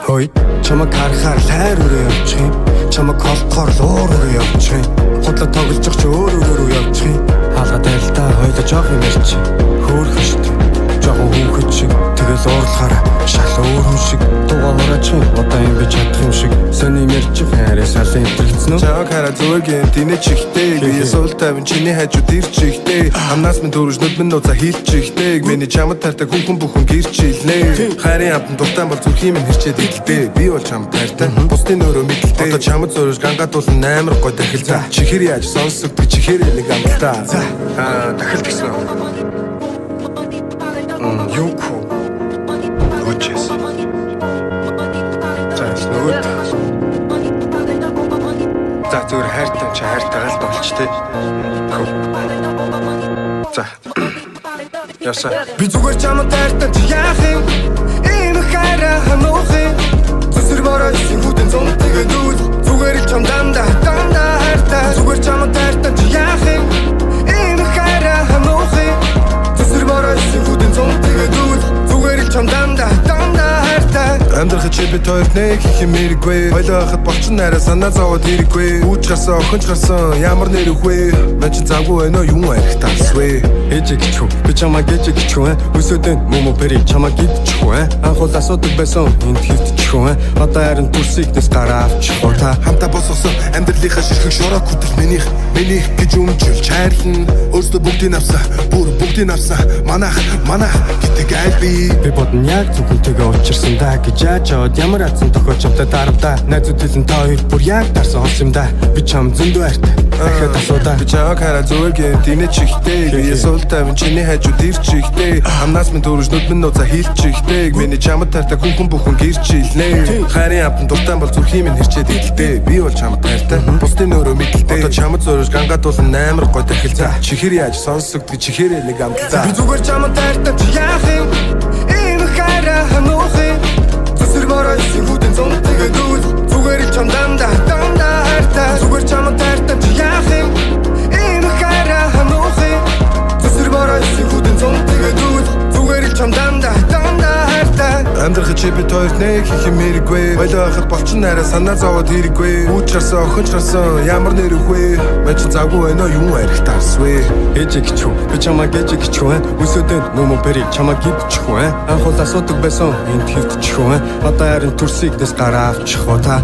Хой, чамайг харахаар л хайр өрөө явчих юм. Чамайг холдохоор л уур өрөө явчих юм. Худлаа тоглож чи өөр өөр рүү явчих юм. Хаалга тайлтаа хоёлоо жоох юм ярьчих. Хөөхөн штэ. Жохон хүүхэд шиг тэгэл уурлахаар шал өөр хүн шиг дууга хураачих юм. Одоо юм би чадах юм шиг сони юм ярьчих. Арай салын хэтрэгцэн үү? Чамайг хараа зүгээр гин тэнэ чихтэй. Би сул тавин чиний хажууд ирчихтэй. Амнаас минь төрөж нүд минь нуцаа хилчихтэй. Миний чамд хайртай хүн бүхэн гэрчилнэ. Хайрын амтан дуртай бол зүрхийн минь хэрчээд идэлтэй. Би бол чамд хайртай. Бусдын өөрөө мэдлээ. Одоо чамд зурж гангадуулан амар гой дахил. Чихэр яаж сонсогддог чихэр нэг амталтаа. За, аа, дахил гэсэн үү? Юу хүү? Нөгөөчээс. За, нөгөө. За, зүгээр хайртай чи хайртайгаа л болч тээ. Хөө. За. Ясаа. Би зүгээр чамд хайртай, чи яах юм? Ийм их хайраа хануух юм. Зүсэр бороо исэн хүдэн зун тэгээд үл. Зүгээр л чам дандаа дандаа хайртай. Зүгээр чамд хайртай, чи яах юм? Ийм их хайраа хануух юм. Зүсэр бороо исэн хүдэн зун тэгээд үл. Зүгээр л чам дандаа дандаа хайртай. Амьдрахад чи бид хоёр нэг хийх юм хэрэггүй. Хоёлоо хахад болчин арай санаа зовоод хэрэггүй. Үүч гарсан, охинч гарсан, ямар нэр өгвэ? Ман чи завгүй байна уу, юм арих тарсвэ? Ээжээ гिचүү, би чамайг ээжээ гिचүү. Өсөдөн мөмө пери чамайг идчихүү. Анх бол асуудаг байсан энд хөвтчихүү. Одоо харин төрсийгнээс гараа авчих уу та? Хамтаа босгосон амьдралынхаа ширхэг шороо хүртэл минийх, минийх гэж өмчилж хайрлна. Өөрсдөө бүгдийг авсан, бүр бүгдийг авсан. Манах, манах гэдэг айл би. Би бодно яг зөвхөнтэйгээ учирсан да гэж яаж аваад ямар атсан тохиол чамтай даравда. Найзууд хэлэн та хоёр бүр яг дарсан хос юм да. Би чам зөндөө хайртай. Дахиад асуудаа. Би чамайг хараа зүгээр гин тэнэ чихтэй. Би сул тавин чиний хажууд ирчихтэй. Амнаас минь төрөж нүд минь нуцаа хилчихтэй. Миний чамд хайртай хүн бүхэн гэрчилнэ. Хайрын амтан дуртай бол зүрхийн минь хэрчээд идэлтэй. Би бол чамд хайртай. Бусдын өөрөө мэдлээ. Одоо чамд зурж гангадуулан амар гой дахил. Чихэр яаж сонсогддог чихэр нэг амталтаа. Би зүгээр чамд хайртай, чи яах юм? Ийм их хайраа хануух юм. Зүсэр бороо исэн хүдэн зун тэгээд үл. Зүгээр л чам дандаа дандаа хайртай. Зүгээр чамд хайртай, чи яах юм? Ийм их хайраа хануух юм. Зүсэр бороо исэн хүдэн зун тэгээд үл. Зүгээр л чам дандаа дандаа хайртай. Амьдрахад чи бид хоёр нэг хийх юм хэрэггүй. Хоёлоо хахад болчин арай санаа зовоод хэрэггүй. Үүч гарсан, охинч гарсан, ямар нэр өгвэ? Ман чи завгүй байна уу, юм арих тарсвэ? Ээжээ гिचүү, би чамайг ээжээ гिचүү. Өсөдөн мөмө пери чамайг идчихүү. Анх бол асуудаг байсан энд хөвтчихүү. Одоо харин төрсийгнээс гараа авчих уу та?